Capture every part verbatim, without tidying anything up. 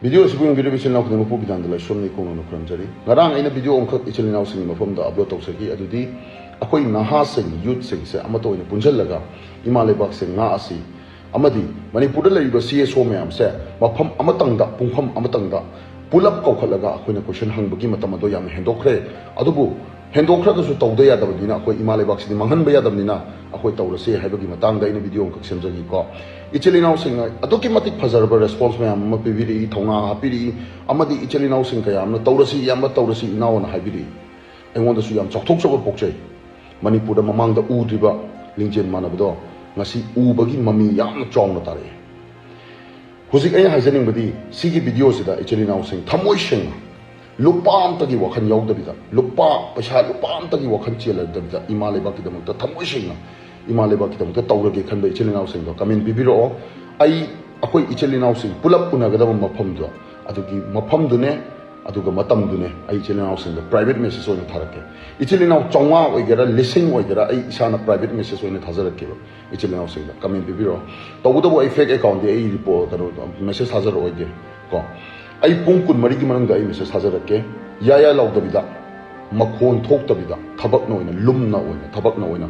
Video ꯑꯁꯤꯕꯨ ꯌꯦꯡꯕꯤꯔꯤꯕ ꯏꯆꯤꯜ ꯏꯅꯥꯎ ꯈꯨꯗꯤꯡꯃꯛꯄꯨ ꯕꯤꯗꯥꯟꯗ ꯂꯥꯏꯁꯣꯟꯅ ꯏꯀꯣꯡꯅꯅ ꯈꯨꯔꯨꯝꯖꯔꯤ꯫ ꯉꯔꯥꯡ ꯑꯩꯅ ꯚꯤꯗꯤꯑꯣ ꯑꯃꯈꯛ ꯏꯆꯤꯜ ꯏꯅꯥꯎꯁꯤꯡꯒꯤ ꯃꯐꯝꯗ ꯑꯞꯂꯣꯗ ꯇꯧꯖꯈꯤ, ꯑꯗꯨꯗꯤ ꯑꯩꯈꯣꯏ ꯅꯍꯥꯁꯤꯡ, ꯌꯨꯠꯁꯤꯡꯁꯦ ꯑꯃꯠꯇ ꯑꯣꯏꯅ ꯄꯨꯟꯁꯤꯜꯂꯒ ꯏꯃꯥ ꯂꯩꯕꯥꯛꯁꯦ ꯉꯥꯛꯑꯁꯤ, ꯑꯃꯗꯤ ꯃꯅꯤꯄꯨꯔꯗ ꯂꯩꯔꯤꯕ ꯁꯤ ꯑꯦꯁ ꯑꯣ ꯃꯌꯥꯝꯁꯦ ꯃꯐꯝ ꯑꯃꯇꯪꯗ, ꯄꯨꯡꯐꯝ ꯑꯃꯇꯪꯗ ꯄꯨꯂꯞ ꯀꯧꯈꯠꯂꯒ ꯑꯩꯈꯣꯏꯅ ꯀꯣꯏꯁꯟ ꯍꯪꯕꯒꯤ ꯃꯇꯝ ꯑꯗꯣ ꯌꯥꯝꯅ ꯍꯦꯟꯗꯣꯛꯈ꯭ꯔꯦ꯫ ꯑꯗꯨꯕꯨ ꯍꯦꯟꯗꯣꯛꯈ꯭ꯔꯒꯁꯨ ꯇꯧꯗ ꯌꯥꯗꯕꯅꯤꯅ, ꯑꯩꯈꯣꯏ ꯏꯃꯥ ꯂꯩꯕꯥꯛꯁꯤꯗꯤ ꯃꯥꯡꯍꯟꯕ ꯌꯥꯗꯕꯅꯤꯅ, ꯑꯩꯈꯣꯏ ꯇꯧꯔꯁꯦ ꯍꯥꯏꯕꯒꯤ ꯃꯇꯥꯡꯗ ꯑꯩꯅ ꯚꯤꯗꯤꯑꯣ ꯑꯃꯈꯛ ꯁꯦꯝꯖꯈꯤꯀꯣ꯫ ꯏꯆꯤꯜ ꯏꯅꯥꯎꯁꯤꯡꯅ ꯑꯗꯨꯛꯀꯤ ꯃꯇꯤꯛ ꯐꯖꯔꯕ ꯔꯦꯁꯄꯣꯟꯁ ꯃꯌꯥꯝ ꯑꯃ ꯄꯤꯕꯤꯔꯛꯏ, ꯊꯧꯅꯥ ꯍꯥꯞꯄꯤꯔꯛꯏ, ꯑꯃꯗꯤ ꯏꯆꯤꯜ ꯏꯅꯥꯎꯁꯤꯡ ꯀꯌꯥ ꯑꯃꯅ "ꯇꯧꯔꯁꯤ ꯏꯌꯥꯝꯕ, ꯇꯧꯔꯁꯤ ꯏꯅꯥꯎ" ꯑꯅ ꯍꯥꯏꯕꯤꯔꯛꯏ꯫ ꯑꯩꯉꯣꯟꯗꯁꯨ ꯌꯥꯝ ꯆꯥꯎꯊꯣꯛꯆꯕ ꯄꯣꯛꯆꯩ꯫ ꯃꯅꯤꯄꯨꯔꯗ ꯃꯃꯥꯡꯗ ꯎꯗ꯭ꯔꯤꯕ ꯂꯤꯡꯖꯦꯜ ꯃꯥꯟꯅꯕꯗꯣ ꯉꯁꯤ ꯎꯕꯒꯤ ꯃꯃꯤ ꯌꯥꯝꯅ ꯆꯥꯎꯅ ꯇꯥꯔꯛꯑꯦ꯫ ꯍꯧꯖꯤꯛ ꯑꯩꯅ ꯍꯥꯏꯖꯅꯤꯡꯕꯗꯤ, ꯁꯤꯒꯤ ꯚꯤꯗꯤꯑꯣꯁꯤꯗ ꯏꯆꯤꯜ ꯏꯅꯥꯎꯁꯤꯡ ꯊꯃꯣꯏ ꯁꯦꯡꯅ, ꯂꯨꯄꯥ ꯑꯝꯇꯒꯤ ꯋꯥꯈꯜ ꯌꯥꯎꯗꯕꯤꯗ, ꯂꯨꯄꯥ, ꯄꯩꯁꯥ ꯂꯨꯄꯥ ꯑꯝꯇꯒꯤ ꯋꯥꯈꯜ ꯆꯦꯜꯂꯗꯕꯤꯗ, ꯏꯃꯥ ꯂꯩꯕꯥꯛꯀꯤꯗꯃꯛꯇ ꯊꯃꯣꯏ ꯁꯦꯡꯅ ꯏꯃꯥ ꯂꯩꯕꯥꯛꯀꯤꯗꯃꯛꯇ ꯇꯧꯔꯒꯦ ꯈꯟꯕ ꯏꯆꯤꯜ ꯏꯅꯥꯎꯁꯤꯡꯗꯣ ꯀꯃꯦꯟ ꯄꯤꯕꯤꯔꯛꯑꯣ꯫ ꯑꯩ, ꯑꯩꯈꯣꯏ ꯏꯆꯤꯜ ꯏꯅꯥꯎꯁꯤꯡ ꯄꯨꯂꯞ ꯎꯅꯒꯗꯕ ꯃꯐꯝꯗꯣ, ꯑꯗꯨꯒꯤ ꯃꯐꯝꯗꯨꯅꯦ, ꯑꯗꯨꯒ ꯃꯇꯝꯗꯨꯅꯦ꯫ ꯑꯩ ꯏꯆꯤꯜ ꯏꯅꯥꯎꯁꯤꯡꯗ ꯄ꯭ꯔꯥꯏꯚꯦꯠ ꯃꯦꯁꯦꯖ ꯑꯣꯏꯅ ꯊꯥꯔꯛꯀꯦ꯫ ꯏꯆꯤꯜ ꯏꯅꯥꯎ ꯆꯥꯝꯃꯉꯥ ꯑꯣꯏꯒꯦꯔꯥ, ꯂꯤꯁꯤꯡ ꯑꯣꯏꯒꯦꯔꯥ, ꯑꯩ ꯏꯁꯥꯅ ꯄ꯭ꯔꯥꯏꯚꯦꯠ ꯃꯦꯁꯦꯖ ꯑꯣꯏꯅ ꯊꯥꯖꯔꯛꯀꯦꯕ ꯏꯆꯤꯜ ꯏꯅꯥꯎꯁꯤꯡꯗ꯫ ꯀꯃꯦꯟ ꯄꯤꯕꯤꯔꯛꯑꯣ꯫ ꯇꯧꯕꯇꯕꯨ ꯑꯩ ꯐꯦꯛ ꯑꯦꯀꯥꯎꯟꯗꯤ ꯑꯩ ꯔꯤꯄꯣꯔꯠ, ꯀꯩꯅꯣ, ꯃꯦꯁꯦꯖ ꯊꯥꯖꯔꯛꯑꯣꯏꯒꯦ ꯀꯣ꯫ ꯑꯩ ꯄꯨꯡ ꯀꯨꯟꯃꯔꯤꯒꯤ ꯃꯅꯨꯡꯗ ꯑꯩ ꯃꯦꯁꯦꯖ ꯊꯥꯖꯔꯛꯀꯦ꯫ ꯌꯥ ꯌꯥ ꯂꯥꯎꯗꯕꯤꯗ, ꯃꯈꯣꯟ ꯊꯣꯛꯇꯕꯤꯗ, ꯊꯕꯛꯅ ꯑꯣꯏꯅ, ꯂꯨꯝꯅ ꯑꯣꯏꯅ, ꯊꯕꯛꯅ ꯑꯣꯏꯅ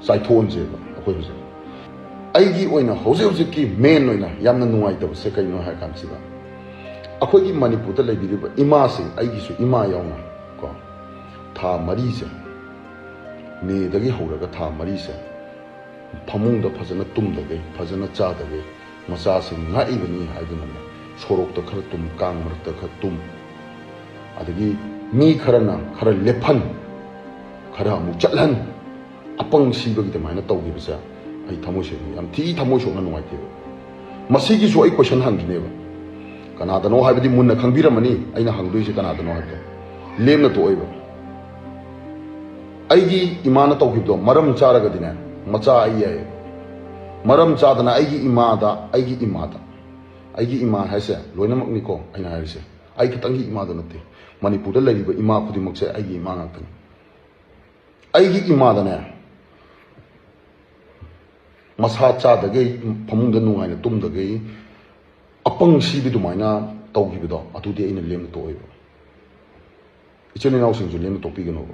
ꯆꯥꯏꯊꯣꯛꯍꯟꯁꯦꯕ ꯑꯩꯈꯣꯏ ꯍꯧꯖꯤꯛ꯫ ꯑꯩꯒꯤ ꯑꯣꯏꯅ ꯍꯧꯖꯤꯛ ꯍꯧꯖꯤꯛꯀꯤ ꯃꯦꯟ ꯑꯣꯏꯅ ꯌꯥꯝꯅ ꯅꯨꯡꯉꯥꯏꯇꯕꯁꯦ ꯀꯩꯅꯣ ꯍꯥꯏ ꯀꯥꯟꯁꯤꯗ, ꯑꯩꯈꯣꯏꯒꯤ ꯃꯅꯤꯄꯨꯔꯗ ꯂꯩꯕꯤꯔꯤꯕ ꯏꯃꯥꯁꯤꯡ, ꯑꯩꯒꯤꯁꯨ ꯏꯃꯥ ꯌꯥꯎꯅ ꯀꯣ, ꯊꯥ ꯃꯔꯤꯁꯦ, ꯃꯦꯗꯒꯤ ꯍꯧꯔꯒ ꯊꯥ ꯃꯔꯤꯁꯦ ꯐꯃꯨꯡꯗ ꯐꯖꯅ ꯇꯨꯝꯗꯒꯩ, ꯐꯖꯅ ꯆꯥꯗꯒꯩ ꯃꯆꯥꯁꯤꯡ ꯉꯥꯛꯏꯕꯅꯤ ꯍꯥꯏꯗꯨꯅꯅꯦ, ꯁꯣꯔꯣꯛꯇ ꯈꯔ ꯇꯨꯝ, ꯀꯥꯡ ꯃꯔꯛꯇ ꯈꯔ ꯇꯨꯝ, ꯑꯗꯒꯤ ꯃꯤ ꯈꯔꯅ ꯈꯔ ꯂꯦꯞꯍꯟ, ꯈꯔ ꯑꯃꯨꯛ ꯆꯠꯍꯟ, ꯑꯄꯪ ꯁꯤꯕꯒꯤ ꯑꯗꯨꯃꯥꯏꯅ ꯇꯧꯈꯤꯕꯁꯦ ꯑꯩ ꯊꯃꯣꯏ ꯁꯦꯡꯅ ꯌꯥꯝ ꯊꯤ ꯊꯃꯣꯏ ꯁꯣꯛꯅ ꯅꯨꯡꯉꯥꯏꯇꯦꯕ꯫ ꯃꯁꯤꯒꯤꯁꯨ ꯑꯩ ꯀꯣꯏꯁꯟ ꯍꯪꯈꯤꯅꯦꯕ, ꯀꯅꯥꯗꯅꯣ ꯍꯥꯏꯕꯗꯤ ꯃꯨꯟꯅ ꯈꯪꯕꯤꯔꯝꯃꯅꯤ ꯑꯩꯅ ꯍꯪꯗꯣꯏꯁꯦ ꯀꯅꯥꯗꯅꯣ ꯍꯥꯏꯕꯗꯣ꯫ ꯂꯦꯝꯅ ꯇꯣꯛꯑꯣꯏꯕ꯫ ꯑꯩꯒꯤ ꯏꯃꯥꯅ ꯇꯧꯈꯤꯕꯗꯣ ꯃꯔꯝ ꯆꯥꯔꯒꯗꯤꯅꯦ, ꯃꯆꯥ ꯑꯩ ꯌꯥꯏ꯫ ꯃꯔꯝ ꯆꯥꯗꯅ ꯑꯩꯒꯤ ꯏꯃꯥꯗ, ꯑꯩꯒꯤ ꯏꯃꯥꯗ, ꯑꯩꯒꯤ ꯏꯃꯥ ꯍꯥꯏꯁꯦ ꯂꯣꯏꯅꯃꯛꯅꯤꯀꯣ ꯑꯩꯅ ꯍꯥꯏꯔꯤꯁꯦ, ꯑꯩ ꯈꯤꯇꯪꯒꯤ ꯏꯃꯥꯗ ꯅꯠꯇꯦ꯫ ꯃꯅꯤꯄꯨꯔꯗ ꯂꯩꯔꯤꯕ ꯏꯃꯥ ꯈꯨꯗꯤꯡꯃꯛꯁꯦ ꯑꯩꯒꯤ ꯏꯃꯥ ꯉꯥꯛꯇꯅꯤ꯫ ꯑꯩꯒꯤ ꯏꯃꯥꯗꯅꯦ, ꯃꯁꯥ ꯆꯥꯗꯒꯩ, ꯐꯃꯨꯡꯗ ꯅꯨꯡꯉꯥꯏꯅ ꯇꯨꯝꯗꯒꯩ, ꯑꯄꯪ ꯁꯤꯕ ꯑꯗꯨꯃꯥꯏꯅ ꯇꯧꯈꯤꯕꯗꯣ ꯑꯗꯨꯗꯤ ꯑꯩꯅ ꯂꯦꯝꯅ ꯇꯣꯛꯑꯣꯏꯕ꯫ ꯏꯆꯤꯜ ꯏꯅꯥꯎꯁꯤꯡꯁꯨ ꯂꯦꯝꯅ ꯇꯣꯛꯄꯤꯒꯅꯣꯕ꯫